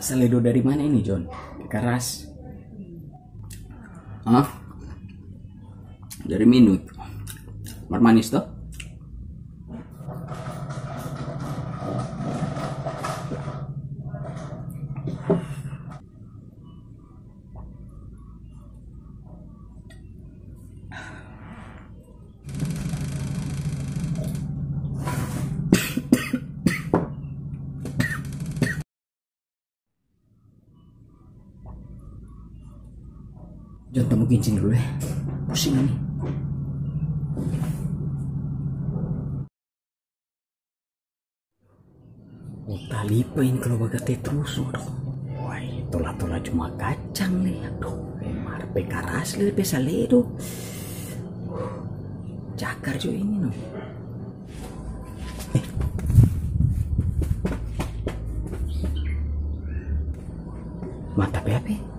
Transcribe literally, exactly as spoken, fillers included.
Saledo dari mana ini, John? Karas. Hah? Dari Minut. Mar manis, toh? Jangan temu gincing dulu, eh. Pusing ini. Oh, talipa ini kalau bagate terus, waduh. Wai, tola-tola cuma kacang nih, aduh. Eh, mar pe karas le pe saledo. Cakar jo ini, no. Eh. Mata pe apa?